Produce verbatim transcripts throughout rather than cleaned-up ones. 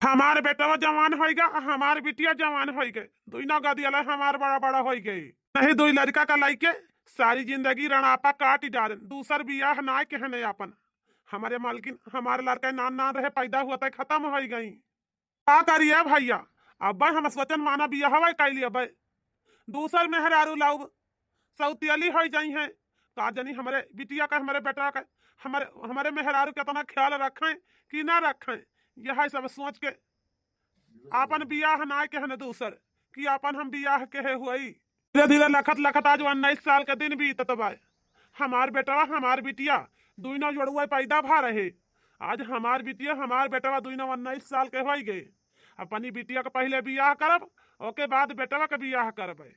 हमार बेटवा जवान होइगा, हमार बिटिया जवान होइगे, दुइनो गदियला हमार बड़ा बड़ा होइगे। नहीं दुइ लड़का का लइके सारी जिंदगी रणापा काट डारेन, दूसर बियाह नाय केहने आपन। हमरे मालकिन, हमार लड़का नान नान रहे, पैदा हुआ तय खतम होइ गई। का करिए भइया, अब्बे हम सोचन माना बियाहवे कैली अब्बे। दूसर मेहरारू लाउब, सौतियली होइ जाइहैं। का जनी हमरे बिटिया का, हमरे बेटा का, हमरे, हमरे मेहरारू केतना ख्याल रखें कि ना रखें। यहै सब सोच के आपन बियाह नाय केहने दूसर, कि आपन हम बियाह केहे हुई। धीरे धीरे लखत लखत आज उन्नीस साल के दिन बीतत बाय। हमार बेटवा, हमार बिटिया, दुइनो जोड़ुआ पैदा भा रहे। आज हमार बिटिया, हमार बेटवा दुइनो उन्नीस साल के होइ गए। अपनी बिटिया के पहिले बियाह करब, ओके बाद बेटवा के बियाह करबे।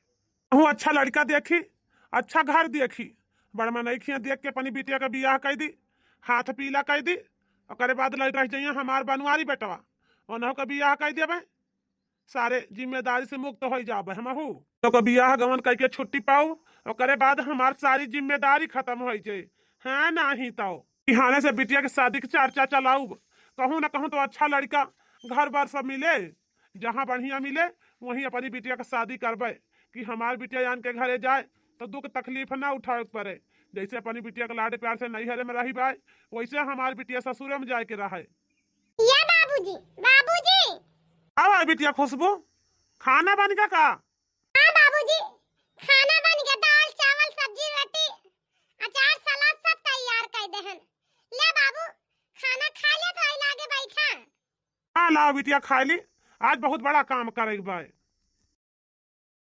कहूँ अच्छा लड़का देखी, अच्छा घर देखी, बड़ मनई खिया देख के अपनी बिटिया के बियाह कइ दी, हाथ पीला कइ दी। ओकरे बाद लड़ रह जाइए हमार बनवारी बेटवा, उन्हों के बियाह कइ देबे। सारे जिम्मेदारी से मुक्त होइ जाबे हमहू। तो को बियाह गवन कइके छुट्टी पाऊ, ओकरे बाद हमार सारी जिम्मेदारी खतम होइ जाए। हाँ, नाही तो बिहाने से बिटिया के शादी के चर्चा चलाउब। कहूँ न कहूँ तो अच्छा लड़का घर बार सब मिले, जहाँ बढ़िया मिले, वहीं अपनी बिटिया के शादी करबे। कि हमार बिटिया जान के घरे जाए तो दुख तकलीफ ना उठावे के पड़े। जैसे अपनी बिटिया के लाड प्यार से नैहरे में रही बाय, वैसे हमार बिटिया ससुरे में जाए के रहे। ये बाबूजी, बाबूजी। अब आई बिटिया खुशबू, खाना बन गया का? हाँ बाबूजी, खाना बन गया, दाल, चावल, सब्जी, रोटी, अचार, सलाद सब तैयार कर दे हन। ले बाबू, खाना खा ले तो आई लागे बैठा। हाँ, लाओ बिटिया, खा ली। आज बहुत बड़ा काम करे के बाय।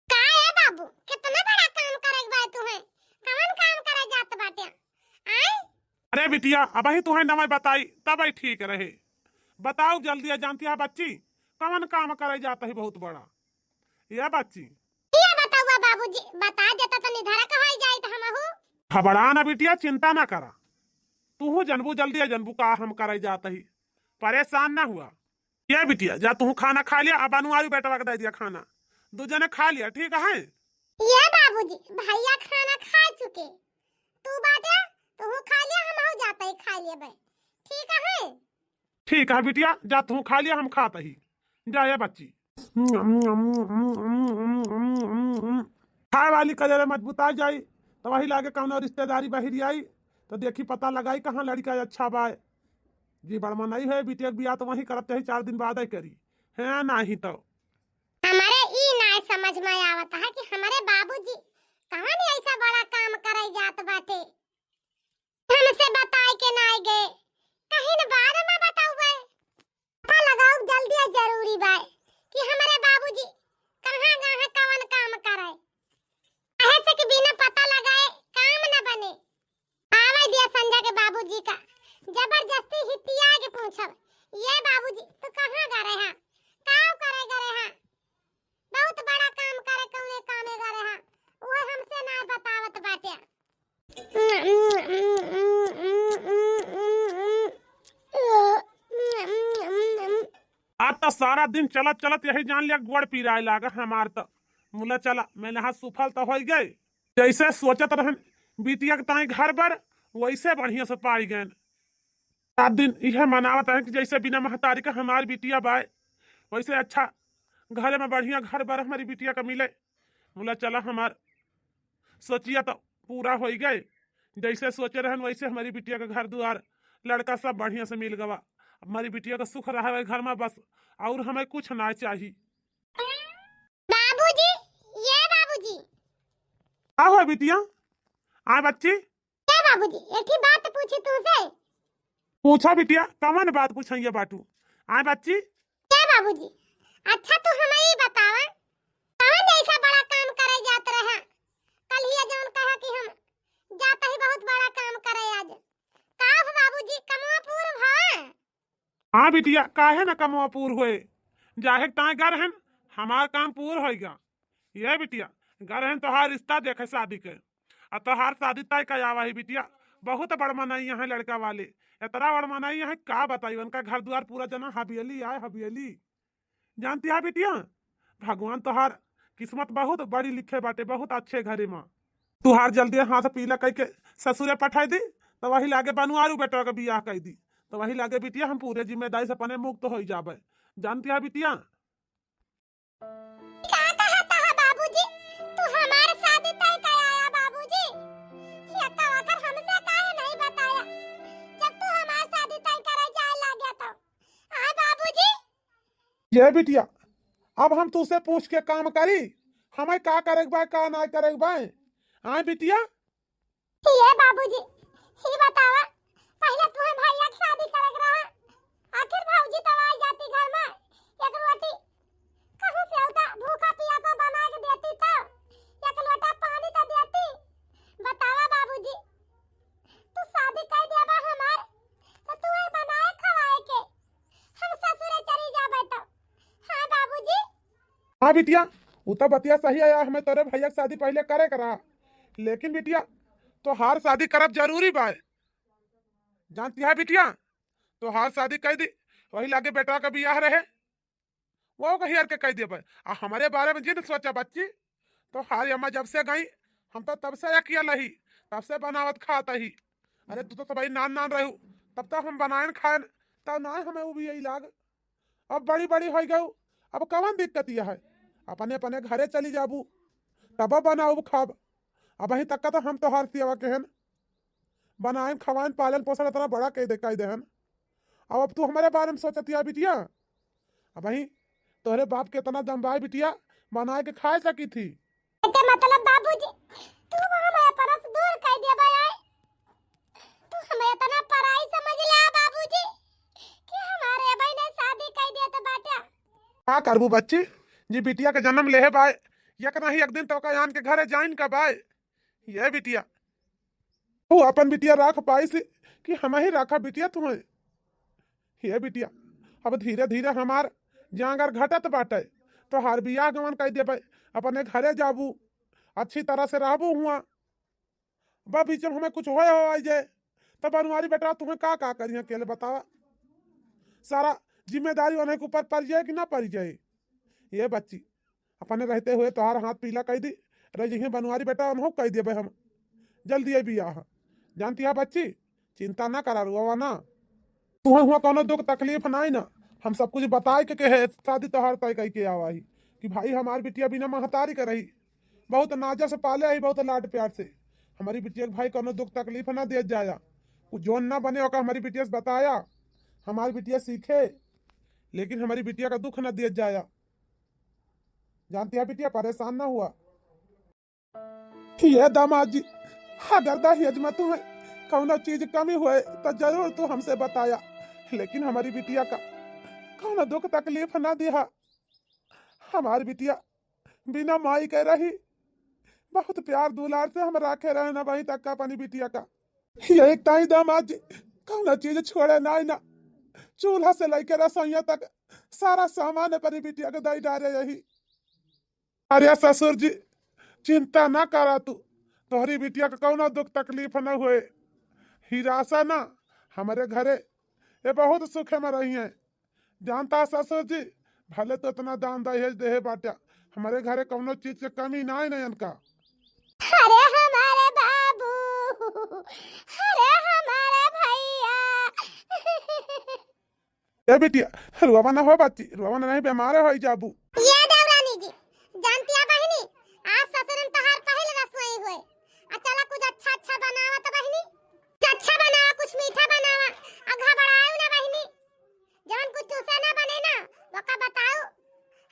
का है बाबू, कितना बड़ा काम करे के बाय तुहे? कवन काम करे जात बाटे? आय? अरे बिटिया, अबही तुहे नमय बताई, तबही ठीक रहे। बताओ जल्दी, जानती है बच्ची, कवन काम करे जात है बहुत बड़ा? ये बच्ची। ये बतावा बाबूजी, बता देता तो निधरा का होई जाई तो हमहू। घबरा ना बिटिया, चिंता ना करा। तू जनबू जल्दी, जनबू का हम करे जात ही। परेशान ना हुआ। ये बिटिया, जा तू खाना खा लिया, अब अनुआरू बेटवा के दे दिया खाना, दो जने खा लिया, ठीक है? ये बाबूजी, भैया खाना खा चुके, तू बाटे, तू खा लिया, हम हो जाते ही खा लिए बे, ठीक है? ठीक है बिटिया, जा तू खा लिया, हम खात ही। जा ये बच्ची, खाए वाली कजरे मजबूता जाई, तो वही लागे कौनो रिश्तेदारी बहिरी आई, तो देखी पता लगाई कहाँ लड़का अच्छा बाय। जी बड़मा नहीं है, बिटिया के बियाह तो वहीं करब, चाहे चार दिन बाद ही करी, है नाही तो। हमारे ई ना समझ में आवत है कि हमारे बाबूजी कहाँ ऐसा बड़ा काम करे जात बाटे, हमसे बताए के ना गए, कहीं न बाद में बताउबे। पता लगाओ जल्दी और जरूरी बाय कि हमारे बाबूजी कहाँ गए हैं, कवन काम करे। काहे से कि बिना पता लगाए काम न बने। आवे दिया संजय के बाबूजी का जबरदस्ती हितिया के पूछब, "ये बाबूजी, तू कहाँ गा रहे हैं? काव करे गा रहे हैं? बहुत बड़ा काम करे, कौने कामे गा रहे हैं?" वो हमसे ना बतावत बाटे। आज तो सारा दिन चलत चलत यही जान लिया गोड़ पिराए लागा हमार तो। मुला चला, मैंने हाथ सुफल तो हो गए। जैसे सोचत रहन बिटिया के ताई घर बर, वैसे बढ़िया से पाई गए। रात दिन यह मनावत रहन कि जैसे बिना महतारी का हमार बिटिया बाय, वैसे अच्छा घर में बढ़िया घर बर हमारी बिटिया का मिले। मुला चला हमार सोचिया तो पूरा हो गए। जैसे सोचे रहन वैसे हमारी बिटिया का घर दुआर, लड़का सब बढ़िया से मिल गवा। हमारी बिटिया का सुख रहे घर में बस, और हमें कुछ ना चाहिए। बाबूजी, ये बाबूजी। का हो बिटिया? आय बच्ची। ए बाबूजी, एक ही बात पूछी तुमसे। पूछा बिटिया, कवन बात पूछइया बाटू? आय बच्ची। ए बाबूजी, अच्छा तू हमें ई बतावा, कवन ऐसा बड़ा काम करे जात रहा? कल ही जौन कहा कि हम जात ही बहुत बड़ा काम करे आज। का हो बाबूजी, कमवा पूर भवा? हाँ बिटिया, काहे न कमवा पूर होए? जाहे ताए गर हन, हमार काम पूर होइगा। ये बिटिया, गर हन तोहार रिश्ता देखे शादी के, आ तोहार शादी तय करावा ही बिटिया। बहुत बड़ मनई है लड़का वाले, इतना बड़ मनई है का बताई, उनका घर दुआर पूरा जना हवेली आए हवेली। जानती है बिटिया, भगवान तोहार किस्मत बहुत बड़ी लिखे बाटे, बहुत अच्छे घरे में। तुहार जल्दी हाथ पीला कइके ससुरे पठाई दी, तो वही लागे बनवारू बेटवा के बियाह कई दी, तो वही लागे बिटिया हम पूरे जिम्मेदारी से अपने मुक्त हो जाबे। जानती है बिटिया? का कहता है बाबूजी? तू हमार शादी तय कराया बाबूजी? ये तो आखिर हमसे काहे नहीं बताया, जब तू हमार शादी तय करे जाए लगे तो? आए बाबूजी? ये बिटिया, अब हम तुसे पूछ के काम करी? हमें का करे के बा, का ना करे के बा? आए बिटिया? ये बाबूजी, ही बतावा, पहले तुम्हें भैया के शादी करे के रहा, आखिर भौजी तो आ जाती घर में, एक रोटी कहूँ से होता, भूखा पियासा बना के देती तो, एक लोटा पानी तो देती। बतावा बाबूजी, तू शादी कर देबा हमार, तो तुम्हें बनाए खवाए के हम ससुरे चली जाबे तो। हाँ बाबूजी। हाँ बिटिया, वो तो बतिया सही है, हमें तोरे भैया के शादी पहले करे के रहा, लेकिन बिटिया, तोहार शादी करब जरूरी बा। जानती है बिटिया, तोहार शादी कर दी, वही लागे बेटा का बियाह रहे, वो कहियर के कह देबे। आ हमारे बारे में जिन सोचा बच्ची, तोहार अम्मा जब से गई, हम तो तब से अकेल ही, तब से बनावत खात ही। अरे तू तो तबही नान नान रहू, तब तो हम बनाएन खाएन, तब ना हमें वो भी यही लाग। अब बड़ी बड़ी हो गऊ, अब कवन दिक्कत यह है? अपने अपने घरे चली जाबू, तब बनाऊ खाब। अबही तक का तो हम तोहार सेवा के हन, बनाएन खवाएन पालन पोषण इतना बड़ा कह दे कह दे हन। अब, अब तू हमारे बारे में सोचतिया बिटिया? अबही तोहरे बाप के इतना दम बा बिटिया, बनाए के खाए सकी थी। एके मतलब बाबूजी, तू हमें अपना से दूर कर दिया बा आए। तू हमें इतना पराई समझ लिया बाबूजी कि हमारे भाई ने शादी कर दिया तो बाटा। का करबू बच्ची, जी बिटिया के जन्म लेहे बाय, एक ना ही एक दिन तो का आन के घरे जाइन का बाय। ये बिटिया, तू अपन बिटिया राख पाइस कि हम ही राखा बिटिया तुम्हें। हे बिटिया, अब धीरे धीरे हमार जांगर घटत बाटे, तोहार बियाह गवन कर देबे, अपने घरे जाबू, अच्छी तरह से रहबू हुआ। बा बीच में हमें कुछ होए हो आई जाए, तब बनवारी बेटा तुम्हें का का करिए अकेले बतावा, सारा जिम्मेदारी उन्हें के ऊपर पड़ जाए कि ना पड़ जाए। ये बच्ची, अपने रहते हुए तोहार हाथ पीला कर दी, रह जइहें बनवारी बेटा, उन्हों कह देबे हम। जल्दी आई बियाह। जानती है बच्ची, चिंता ना करा, रोवा ना। तुहें हुआ कोनो दुख तकलीफ नाई ना, हम सब कुछ बताए के, के है शादी तोहार तय कह के आवा ही कि भाई हमार बिटिया बिना महतारी के रही, बहुत नाजा से पाले आई, बहुत लाड प्यार से। हमारी बिटिया के भाई कोनो दुख तकलीफ ना दिया जाया। कुछ जोन ना बने ओका हमारी बिटिया से बताया, हमारी बिटिया सीखे, लेकिन हमारी बिटिया का दुख ना दिया जाया। जानती है बिटिया, परेशान ना हुआ। ये दामाद जी, अगर दहेज में तुम्हें कौनो चीज कमी हुए तो जरूर तू हमसे बताया, लेकिन हमारी बिटिया का कौनो दुख तकलीफ ना दिया। हमारी बिटिया बिना माई के रही, बहुत प्यार दुलार से हम राखे रहे ना वहीं तक का अपनी बिटिया का। ये एक ताई दामाद जी कौनो चीज छोड़े ना ना, चूल्हा से लेके रसोइया तक सारा सामान अपनी बिटिया के दे डारे यही। अरे ससुर जी, चिंता ना करा तू, तोहरी बिटिया के कौनो दुख तकलीफ न होए। हीरासा ना, हमारे घरे ये बहुत सुखे में रही हैं। जानता है ससुर जी, भले तो इतना दान दहेज देहे बाट्या, हमारे घरे कौनो चीज के कमी ना है ना इनका। अरे हमारे बाबू, अरे हमारे भैया। ए बिटिया, रुआवा ना हो बच्ची, रुआवा ना, नहीं बीमार हो जाबू। ये देवरानी जी, जानती है बहिनी, आज ससुरन तहार पहिल रसोई हुए। आ चला कुछ अच्छा अच्छा बनावा तो बहिनी, कुछ अच्छा बनावा, कुछ मीठा बनावा, आ घबराओ ना बहिनी, जवन कुछ तुसे ना बने ना, वका बताओ,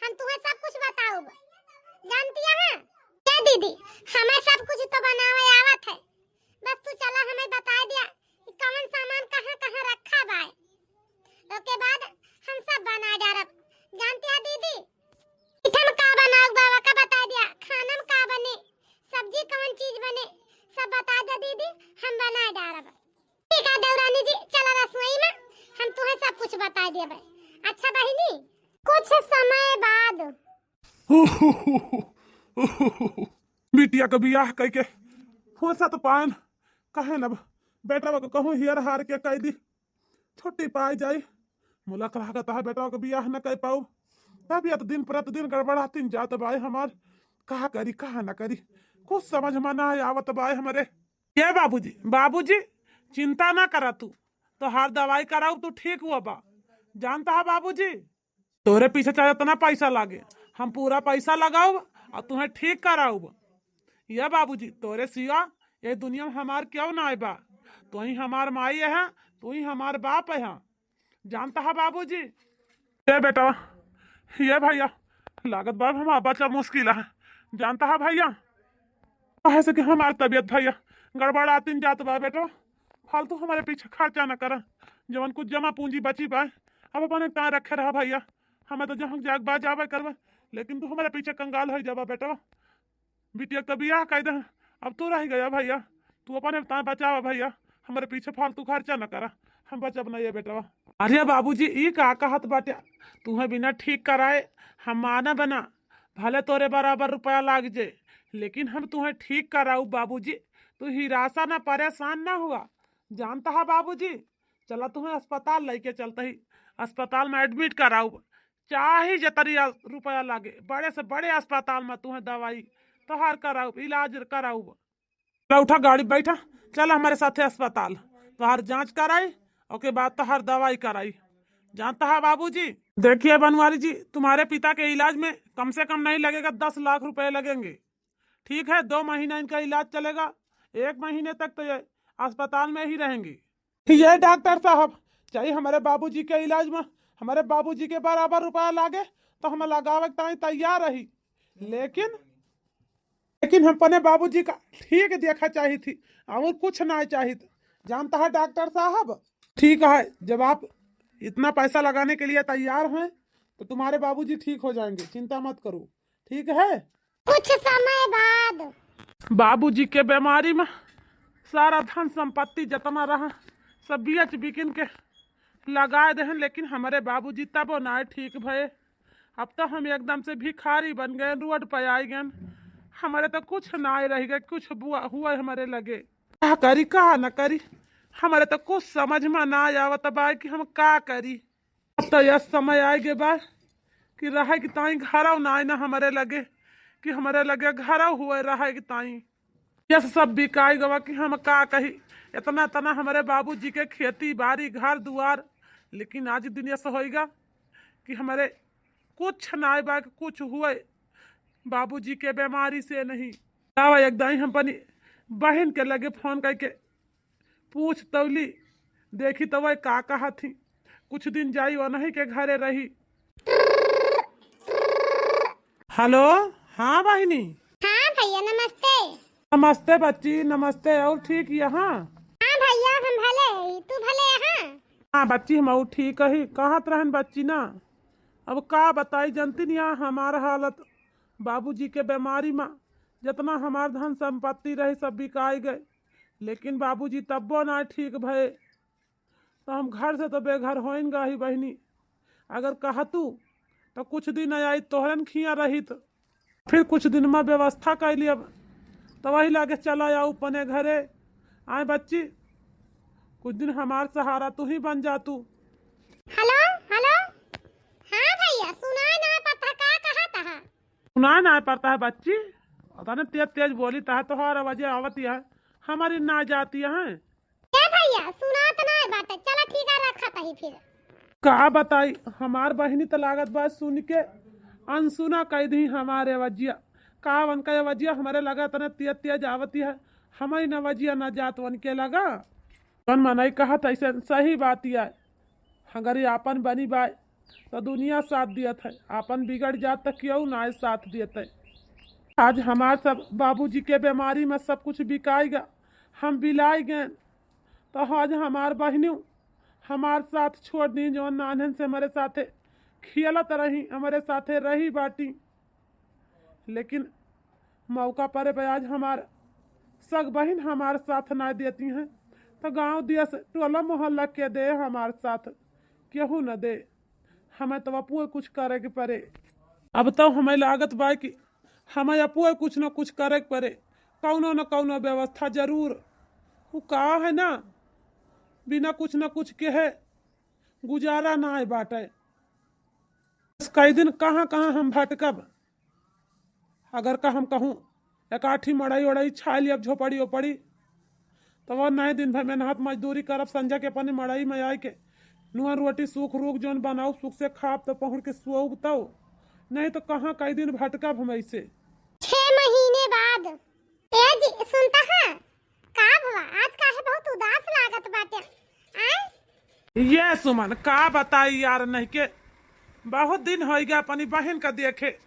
हम तुम्हें सब कुछ बताओ। जानती है, ए दीदी, हमें सब कुछ तो बनावे आवत है, बस तू चला हमें बता दिया कि कौन सामान कहाँ कहाँ रखा बाय, ओके बाद हम सब बना डारब। जानती है दीदी, मीठा में का बनाओ बाबा का बता दिया, खाना में का बने, सब्जी कौन चीज बने, सब बता दे दीदी, हम बना डारब। ठीक है देवरानी जी, चला रसोई में, हम तुम्हें सब कुछ बता देबे। अच्छा बहिनी, कुछ समय बाद। बिटिया के बियाह कइके फुर्सत पाएन, कहे न बेटवा के कहूँ हियर हार के कह दी, छुट्टी पाई जाई। मुलक रह गता है बेटवा के बियाह न कर पाऊ, तबियत दिन प्रतिदिन गड़बड़ातीन जात बाय हमार, कहा करी कहा न करी, कुछ समझ में ना आवत बाय हमरे। ये बाबूजी, बाबूजी, चिंता ना करा तू, तोहार दवाई कराऊ तू ठीक हुआ बा। जानता है बाबूजी, तोरे पीछे चाहे इतना पैसा लागे, हम पूरा पैसा लगाउब और तुम्हें ठीक कराउब। ये बाबूजी, तोरे सिवा ये दुनिया में हमार क्यों ना बा? तू ही हमार माई है, तू ही हमार बाप है। जानता है बाबूजी? ए बेटवा, ये भैया, लागत बा हमार बच्चा मुश्किल है। जानता है भैया, काहे से कि हमार तबीयत भैया गड़बड़ातिन जात बा बेटवा। फालतू हमारे पीछे खर्चा न करा। जवन कुछ जमा पूंजी बची बा, अब अपने ताए रखे रहा भैया। हमें तो जहाँ जाग बा जाबे करबा, लेकिन तू हमारे पीछे कंगाल हो जाबा बेटवा। बिटिया का बियाह कर दे, अब तू रह गया भैया। तू अपने ताए बचावा भैया, हमारे पीछे फालतू खर्चा न करा। हम बचब नहीं है बेटवा। अरे बाबूजी, ई का कहत बाटे? तुम्हें बिना ठीक कराए हम मानब ना। भले तोरे बराबर रुपया लाग जे, लेकिन हम तुम्हें ठीक कराउब बाबूजी। तू निराशा ना, परेशान ना हुआ। जानता है बाबूजी, चला तुम्हें अस्पताल लेके चलते ही, अस्पताल में एडमिट कराउब। चाहे जतरी रुपया लागे, बड़े से बड़े अस्पताल में तुम्हें दवाई तोहार कराउब, इलाज कराउब। चला उठा, गाड़ी बैठा, चला हमारे साथे अस्पताल, तोहार जांच कराई, ओके बाद तोहार दवाई कराई। जानता है बाबूजी, देखिए बनवारी जी, तुम्हारे पिता के इलाज में कम से कम नहीं लगेगा, दस लाख रुपए लगेंगे। ठीक है, दो महीना इनका इलाज चलेगा, एक महीने तक तो ये अस्पताल में ही रहेंगी। ये डॉक्टर साहब, चाहे हमारे बाबूजी के इलाज में हमारे बाबूजी के बराबर रुपया लागे तो हम लगावे के ताई तैयार रही, लेकिन लेकिन हम अपने बाबूजी का ठीक देखा चाहित ही, और कुछ ना चाहित। जानता है डॉक्टर साहब, ठीक है, जब आप इतना पैसा लगाने के लिए तैयार हैं तो तुम्हारे बाबूजी ठीक हो जाएंगे, चिंता मत करो। ठीक है। कुछ समय बाद। बाबूजी के बीमारी में सारा धन संपत्ति जितना रहा, सब बेच बिकिन के लगाए देहन, लेकिन हमारे बाबूजी तबो ना ठीक भए। अब तो हम एकदम से भिखारी बन गए, रोड पे आ गए। हमारे तो कुछ ना रह गए, कुछ बुआ हुआ हमारे लगे। का करी, का न करी, हमारे तो कुछ समझ में ना आवत बा कि हम का करी। अब तो यह समय आ गए बा कि रहे कि ताई घरव ना आए ना हमारे लगे, कि हमारे लगे घरव हुए रहे कि ताई। यस सब बिकाई गवा कि हम का कही। इतना तना हमारे बाबूजी के खेती बाड़ी घर दुआर, लेकिन आज दिन यस होइगा कि हमारे कुछ ना बा कि कुछ हुए बाबूजी के बीमारी से नहीं। आवा एक दाई हम अपनी बहन के लगे फोन करके पूछ तौली, देखी तो वह का कहत ही। कुछ दिन जाई वनही के घरे रही। हेलो, हाँ बहिनी। हाँ भैया नमस्ते। नमस्ते बच्ची, नमस्ते। और ठीक यहाँ? हाँ भैया हम भले ही, तू भले यहाँ? हाँ बच्ची हम और ठीक ही। कहत रहन बच्ची ना, अब का बताई जनती नहीं यहाँ हमार हालत। बाबूजी के बीमारी में जितना हमार धन संपत्ति रही सब बिकाई गए, लेकिन बाबूजी तब्बो ना ठीक भए। तो हम घर से तो बेघर होइन गही बहिनी। अगर कहतू तो कुछ दिन आई तोहरन खिया रहित। फिर कुछ दिन में व्यवस्था कैली, अब तो वही लागे चला आऊ अपने घरे। आए बच्ची, कुछ दिन हमार सहारा तू ही बन जा तू। हेलो, हेलो। हाँ भैया, सुनाई ना पड़ता, का कहत है? सुनाई ना पड़ता है बच्ची, तने तेज तेज बोली ता है, तोहार आवाज आवती है, हमारी ना जाती है। ए भैया, सुनात ना बाटे, चला ठीक है, रखा तही फिर। का बताई, हमार बहिनी त लागत बा सुन के अनसुना कह दी हमारे आवाजिया। का उनका आवाजिया हमारे लगा तने तेज तेज आवती है, हमारी न आवाजिया ना जात उनके लगा। कौन मनई कहत ऐसे सही बात है। अगर ये आपन बनी बाय तो दुनिया साथ दियत है, आपन बिगड़ जात तो क्यों ना साथ दियत है। आज हमार सब बाबूजी के बीमारी में सब कुछ बिकाई गा, हम बिलाई गए, तो आज हमार बहनियों हमार साथ छोड़ दी, जौन नान्हन से हमारे साथे खेलत रही, हमारे साथे रही बाटी। लेकिन मौका पर बे आज हमार सग बहिन हमार साथ ना देती हैं, तो गांव दिया से टोला मोहल्ला के दे हमार साथ, केहू न दे। हमें तो अपुए कुछ करे के पड़े। अब तो हमें लागत बा कि हमें अपुए कुछ न कुछ करे के पड़े, कौनो न कौनो व्यवस्था जरूर। वो का है ना, बिना कुछ न कुछ के है गुजारा ना है बाटे। बस कई दिन कहाँ कहाँ हम भटकब। अगर का हम कहूँ एकाठी मड़ई ओड़ई छाई लियब झोपड़ी ओपड़ी, तो वो नहीं दिन भर मेहनत मजदूरी करब, संझा के अपने मड़ई में आए के नुआ रोटी सूख रूख जौन बनाऊ, सुख से खाब त पहुड़ के सोऊब तौ, नहीं तो कहाँ कई दिन भटकब हम ऐसे। छह महीने बाद। ए जी, सुनता है, का भवा, आज काहे बहुत उदास लागत बाटे? आय? ये सुमन, का बताई यार, नहीं के बहुत दिन होइ गया अपनी बहन का देखे।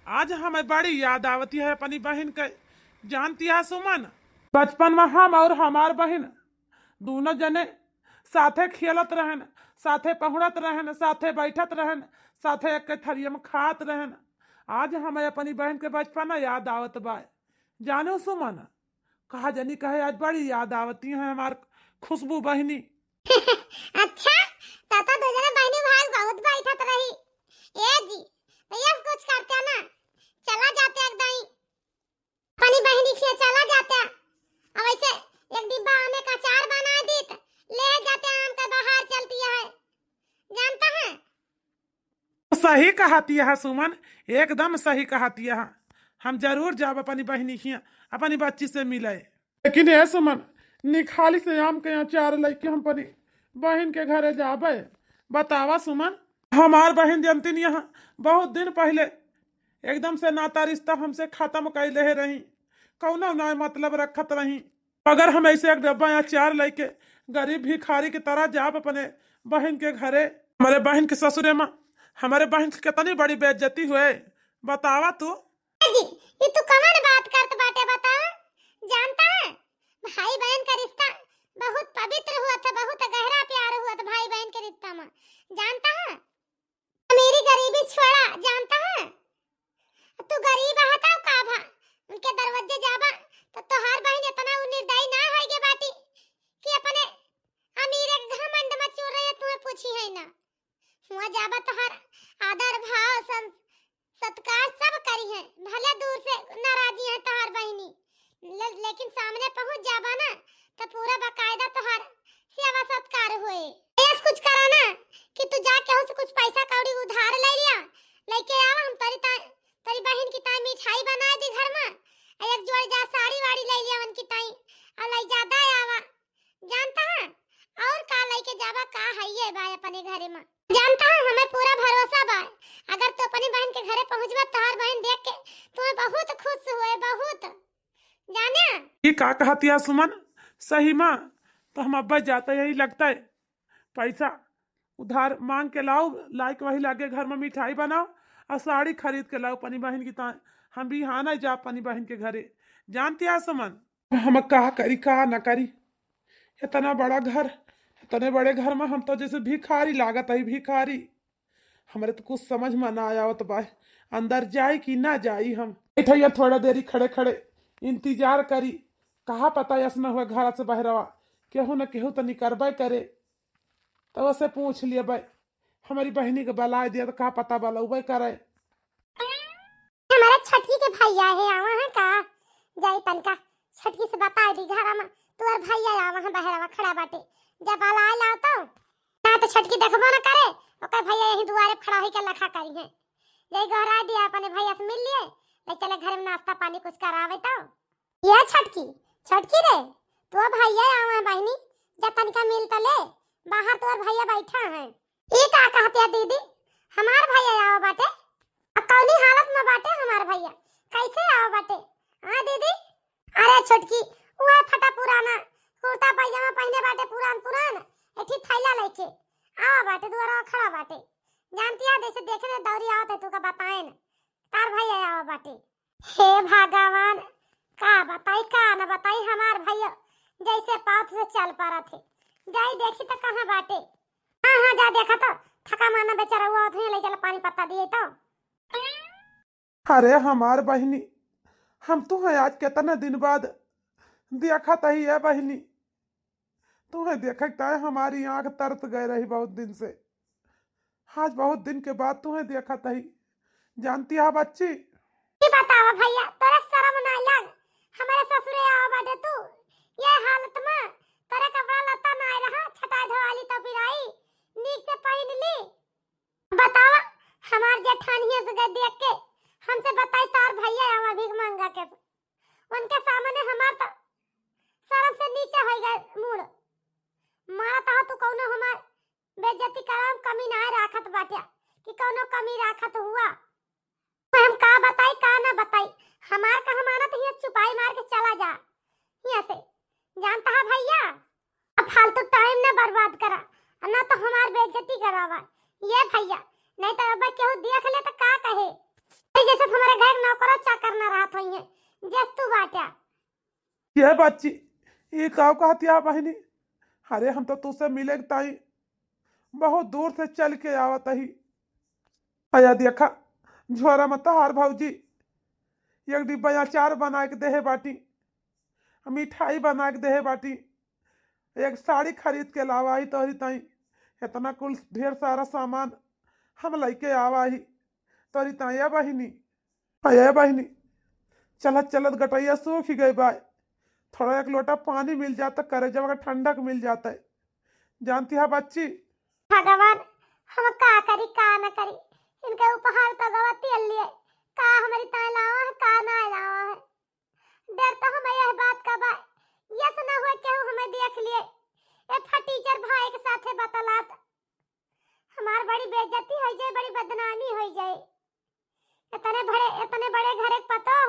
आज हमें बड़ी याद आवती है अपनी बहन के। जानती है सुमन, बचपन में हम और हमार बहन दोनों जने साथे खेलत रहन, साथे पहुड़त रहन, साथे बैठत रहन, साथे एक थरिया में खात रहन। आज हमें अपनी बहन के बचपना याद आवत बा। जानो सुमन, कहा जनी कहे आज बड़ी याद आवती है हमार खुशबू बहनी। अच्छा, तो, तो दो जने बहनी भाई बहुत बैठत रही। ए जी, तो ये कुछ करते ना, चला जाते एक दाई। अपनी बहनी खिया चला जाते, अब ऐसे एक डिब्बा आमे का अचार बना दीत, ले जाते आम का बाहर चलती है, जानता है? सही कहती है सुमन, एकदम सही कहती है। हम जरूर जाब अपनी बहनी खिया, अपनी बच्ची से मिले। लेकिन ए सुमन, निखाली से आम के अचार लेके हम अपनी बहन के घरे जाबे। बतावा सुमन, हमार बहन जनती नहीं, यहाँ बहुत दिन पहले एकदम से नाता रिश्ता हमसे खत्म कर ले रही, कौनो ना मतलब रखत रही। अगर हम ऐसे एक डब्बा अचार लेके गरीब भिखारी की तरह जाब अपने बहन के घरे, हमारे बहन के ससुरे में हमारे बहन की कितनी बड़ी बेइज्जती हुए, बतावा तू। जी, ये तू कवन बात करत बाटे, बतावा? जानता है, भाई बहन का रिश्ता बहुत पवित्र हुआ था, बहुत गहरा प्यार हुआ था भाई बहन के रिश्ता में, जानता है? अमीरी गरीबी छोड़ा, जानता है? तू गरीब है तो का भा, उनके दरवाजे जाबा तो तोहार बहन इतना उ निर्दयी ना होइगे बाटी कि अपने अमीरे के घमंड में चूर रही है, तुम्हें पूछी है ना। हुआ जाबा तोहार आदर भाव सं-, सत्कार सब करी है, भले दूर से नाराजी है तोहार बहनी, ले-, लेकिन सामने पहुँच जाबा ना तो पूरा बाकायदा तोहार सेवा सत्कार होए। ऐस कुछ करा ना कि तू जाके हो से कुछ पैसा कौड़ी उधार ले लिया, लेके आवा, हम तोरी ता-, तोरी बहन की ताई मिठाई बना दी घर में, आ एक जोड़ जा साड़ी वाड़ी ले लिया उनकी ताई, आ ले जा दे आवा। जानता है और का लेके जाबा, का है ये बा अपने घरे में? जानता है हमें पूरा भरोसा बा, अगर तू अपनी बहन के घरे पहुँचबा तोहार बहन देख के तुम्हें बहुत खुश हुए, बहुत। जाने? ये का कहतिया सुमन? सही माँ, तो हम अब्बा जाते यही लगता है, पैसा उधार मांग के लाओ, लाइक वही लागे घर में मिठाई बनाओ और साड़ी खरीद के लाओ अपनी बहन की ता-, हम बिहाना जा अपनी बहन के घरे। जानतिया सुमन, हम का करी का ना करी, इतना बड़ा घर, इतने बड़े घर में हम तो जैसे भिखारी लागत है, भिखारी। हमरे तो कुछ समझ में ना आवत बा, अंदर जाई कि ना जाई हम। बैठैया थोड़ा देरी खड़े खड़े इंतजार करी, कहा पता यस न हुआ घर से बहरवा केहू न केहू तो निकरबे करे। तो उसे पूछ लिया भाई, हमारी बहनी के बलाए दिया तो का पता बलौबे करे। हमारे छटकी के भैया है, आवा है का? जाई तनका छटकी से बता दी घर में तोर भैया आवा है, बहरवा खड़ा बाटे, जब बलाए लाओ तो। ना तो छटकी देखबो ना करे, ओकर भैया यही दुआरे खड़ा होई के लखा करी है। जाई गोहरा दिया अपने भैया से मिल लिए, ले चले घर में नाश्ता पानी कुछ करावे तो। ये छटकी, छटकी रे, तोर भैया आवा है बहनी, जा तनिका मिल तो ले, बाहर तोर भैया बैठा है। ई का कहतिया दीदी, हमार भैया आवा बाटे? अब कौनी हालत में बाटे हमार भैया, कैसे आवा बाटे? हाँ दीदी? अरे छोटकी, उहे फटा पुराना कुर्ता पैजामा पहने बाटे पुरान पुरान, एठी थैला लेके आवा बाटे, दुआरा खड़ा बाटे। जानतिया जैसे देखे ने दौरी आवत है, तू का बताएन, तार भैया आवा बाटे। हे भगवान, का बताई का न बताई, हमार भैया जैसे पाँव से चल परत है। जाई देखी तो कहाँ बाटे। हाँ हाँ, जा देखा तो, थका माना बेचारा हुआ उठे, ले चला पानी पत्ता दिए तो। अरे हमार बहिनी, हम तुहे आज कितना दिन बाद देखत हई ए बहिनी। तुहे देखे के ताए हमारी आँख तरस गए रही बहुत दिन से। आज बहुत दिन के बाद तुहे देखत हई। जानती हा बच्ची? ई बतावा भैया, तोरे शरम ना लग? हमारे ससुरे आवा बाटे तू, ये हालत में, तोरे कपड़ा लत्ता ना रहा, छटाई धोवाली तो पिराई, नीक से पहिन ली। बतावा, हमार जेठानिया से गए देख के हमसे बताई तार भैया आवा भीख मांगा के। उनके सामने हमार तो शरम से नीचे हो गए मूड़। मारा तो तू कौनो हमार बेइज्जती करावै में कमी नाहीं राखत बाट्या कि कउनो कमी राखत हुआ। हम का बताई, का ना बताई, हमार का हमानत हियाँ चुपाई मार के चला जा हियाँ से, जानता है भइया? अब फालतू टाइम ना बर्बाद करा, अउर ना तो हमार बेइज्जती करावा ये भइया, नाहीं तो अब केहू देख ले तो का कहे, जैसे तुम्हारे घर नौकरो चाकर ना रहत होइहैं, जस तू बाट्या। ये बच्ची, ये काव कहत या बहिनी? अरे हम तो तुझसे मिले के ताई बहुत दूर से चल के आवत ही। अया देखा, झोरा में तोहार भौजी एक डिब्बा अचार बनाए के देहे बाटी, मिठाई बनाए के देहे बाटी, एक साड़ी खरीद के लावा ही तोहरी ताई। इतना कुल ढेर सारा सामान हम लइके आवा ही तोहरी ताई, ए बहिनी। अये बहिनी, चलत चलत गटइया सूखि गइ बाय, थोड़ा एक लोटा पानी मिल जात त करेजवा के ठंडक मिल जात है। जानती है बच्ची? भगवान, हम का करी का न करी, इनके उपहार तो गवा तियल लिए, का हमरी ताई लावा है का ना लावा है। डर तो हम यह बात का बा, यस न हुआ केहू हमें देख लिए ए फटीचर भाई के साथे बतलात, हमार बड़ी बेइज्जती होइ जाए, बड़ी बदनामी होइ जाए। इतने बड़े, इतने बड़े घरे के पतो,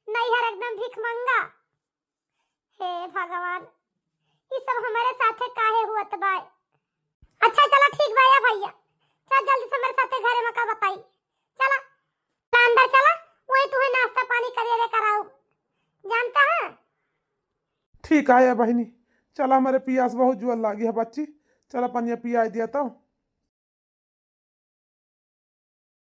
नैहर एकदम भिखमंगा। हे भगवान, ई सब हमरे साथे काहे हुअत बाय? अच्छा चला ठीक बा या भइया, चल जल्दी से हमरे साथे घरे में का बताई। चला, चला अंदर चला, वहीं तुहे नाश्ता पानी करिए रे कराऊ, जानता है? ठीक है या बहिनी, चला हमरे पियास बहुत जुअल लागी है बच्ची, चला पनिया पियाइ दिया तो।